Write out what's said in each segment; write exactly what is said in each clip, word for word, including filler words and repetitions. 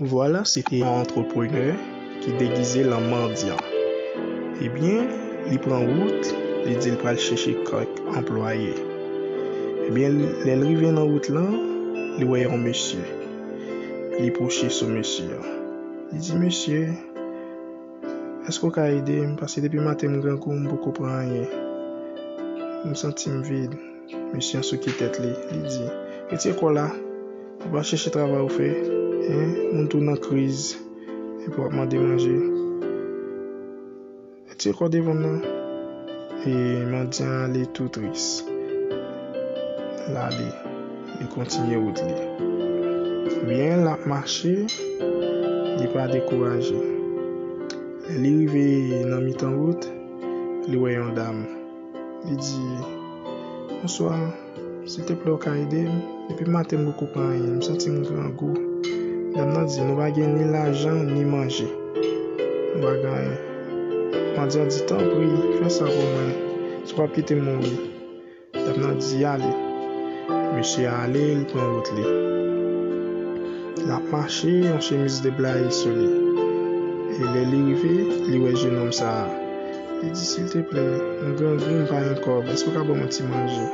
Vwala, se te yon antreprenè ki degize l an mandyan. Ebyen, li pran wout, li di l pral chèche kèk anplwaye. Ebyen, lè l rive nan wout lan, li wè yon mesye. Li pwoche sou mesye a. Li di, "Mesye, èske w ka ede m? Paske depi maten m grangou, m poko pran anyen. M santi m vid." Mesye an souke tèt li. Li di, "Retire kò w la. Ou pa chèche travay ou fè. Hein? Moun tou nan kriz. Epi w ap mande manje. Retire kò w devan m nan." E mandyan an ale tou tris. L ale. Li kontinye wout li. Byen, l ap mache. Li pa dekouraje. Lè li rive nan mitan wout, li wè yon dam. Li di, "Bonswa, silteplè w ka ede m? Depi maten m poko pran anyen, m santi m grangou." Dam nan di, "Nou pa gen ni lajan, ni manje. Nou pa gen anyen." Mandyan di, "Tanpri, fè sa pou mwen. Si w p ap kite m mouri." Dam nan di, "Ale." Mesye a ale, li pran wout li. L ap mache, yon chemiz deplaye sou li. E lè li rive, li wè jenòm sa a. Li di, "Silteplè, m grangou, m pa gen kòb. Èske w ka ban m yon ti manje?"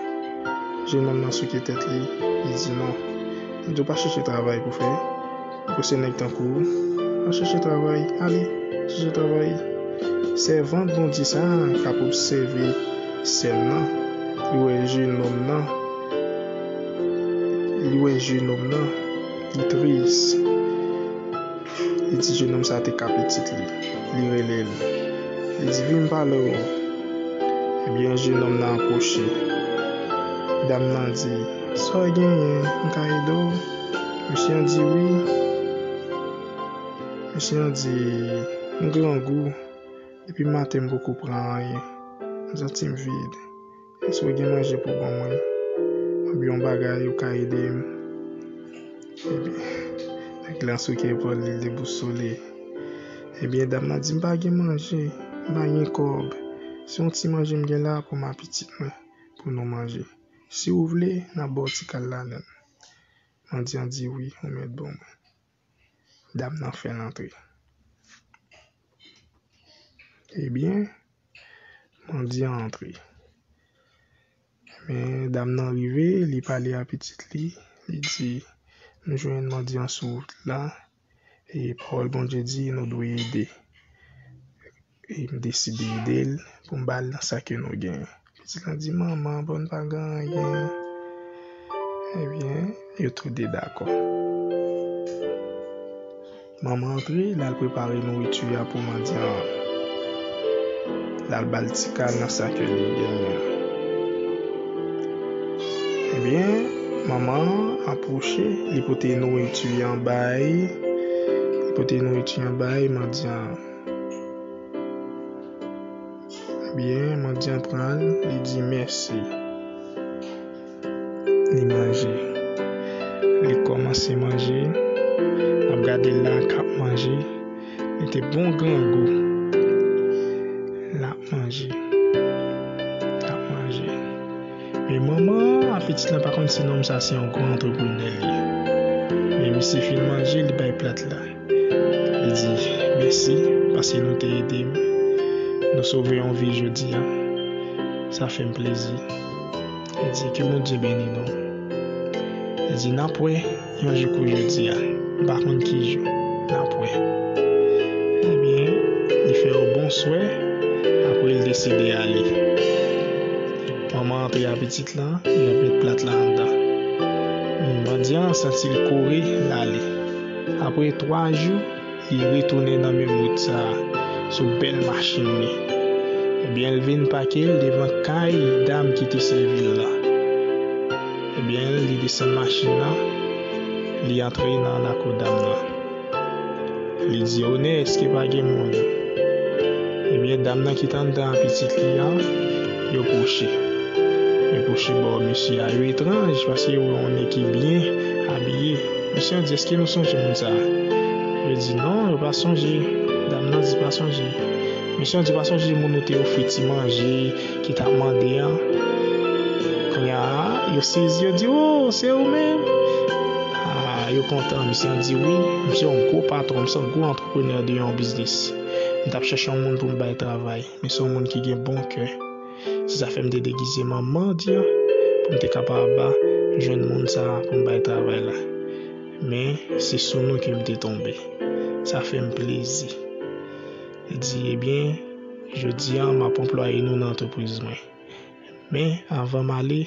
Jenòm nan souke tèt li. Li di, "Non." Li di, "W pa chèche travay pou fè. Ou se nèg tankou w. Pa chèche travay. Ale, chèche travay." Sèvant Bondye sa a k ap obsève sèn nan, li wè jenòm nan. Li wè jenòm nan. Li tris. Li di jenòm sa te ka pitit li. Li rele l. Li di, "Vin m pale w." Ebyen, jenòm nan apwoche. Dam nan di, "Sa w genyen? M ka ede w?" Mesye an di, "Wi." Mesye an di, "M grangou. Depi maten m poko pran anyen. M santi m vid. Èske w gen manje pou ban mwen? Oubyen yon bagay ou ka ede m?" Ebyen, nèg lan souke epòl li, li debousole. Ebyen, dam nan di, "M pa gen manje, m pa gen kòb. Se yon ti manje m gen la pou m ak pitit mwen, pou nou manje. Si w vle, n ap ba w ti kal ladann." Mandyan di, "Wi, ou mèt ban mwen." Dam nan fè l antre. Ebyen, mandyan an antre. Men dam nan rive, li pale a pitit li, li di, "M jwenn mandyan sou wout la, e pawòl Bondye di nou dwe ede." E m deside ede l pou m ba l nan sa ke nou genyen. Pitit lan di, "Manman, bon, n pa gen anyen." Ebyen, yo tou de dakò. Manman antre, l al prepare nouriti a pou mandyan an. L al ba l ti kal nan sa ke li genyen. Ebyen, manman an apwoche, li pote nouriti an bay, li pote nouriti an bay mandyan an. Ebyen, mandyan pran l, li di, "Mèsi." Li manje. Li kòmanse manje. N ap gade l la k ap manje. Li te bon grangou. L ap manje. L ap manje. Men manman a pitit lan pa konn si nonm sa se yon gwo antreprenè li ye. Men misye fin manje, li bay plat la. Li di, "Mèsi, paske nou te ede m. Nou sove yon vi jodi a. Sa fè m plezi." Li di, "Ke Bondye beni nou." Li di, "N ap wè yon jou kou jodi a. M pa konn ki jou. N ap wè." Ebyen, li fè yo bonswè, apre l deside ale. Manman antre a pitit lan, li ap met plat la anndan. Mandyan an santi l kore, l ale. Apre twa jou, li retounen nan menm wout sa a, sou bèl machin li. Ebyen, l vin pake l devan kay dam ki te sèvi l lan. Ebyen, li desann machin nan, li antre nan lakou dam nan. Li di, "Onè, èske pa gen moun?" Ebyen, dam nan ki t anndan a pitit li an, yo pwoche. Yo pwoche bò misye a. Yo etranj, paske yo wè yon nèg ki byen abiye. Misye an di, "Èske nou sonje moun sa a?" Yo di, "Non, yo pa sonje." Dam nan di, "Pa sonje." Misye an di, "Pa sonje moun nou te ofri ti manje, ki t ap mande an?" Kounye a, yo sezi, yo di, "O, se ou menm?" A, Yo kontan, misye an di wi, misye yon gwo patwon, misye yon gwo antreprenè de yon biznis. M t ap chèche yon moun pou m bay travay, men se yon moun ki gen bon kè. Se sa fè m te degize manman di an pou m te kapab jwenn moun sa a pou m bay travay la. Men se sou nou ke m te tonbe. Sa fè m plezi. Li di, ebyen, jodi a m ap anplwaye nou nan antrepriz mwen. Men avan m ale,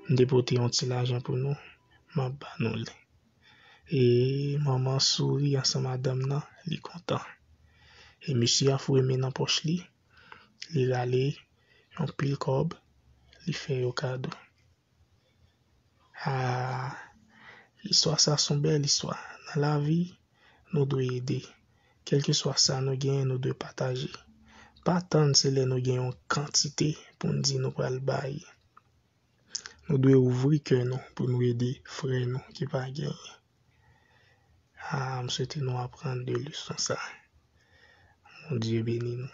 m te pote yon ti lajan pou nou, m ap ba nou li. E manman souri ansanm madanm nan, li kontan. E mesye a foure men nan pòch li, li rale yon pil kòb, li fè yo kado. Ah, istwa sa se yon bèl istwa. Nan lavi, nou dwe ede. Kèlkeswa sa nou genyen, nou dwe pataje. Pa tann se lè nou gen yon kantite pou n di nou pral bay. Nou dwe ouvri kè nou pou nou ede frè nou ki pa genyen. Ah, m swete nou aprann de leson sa. Bondye beni nou.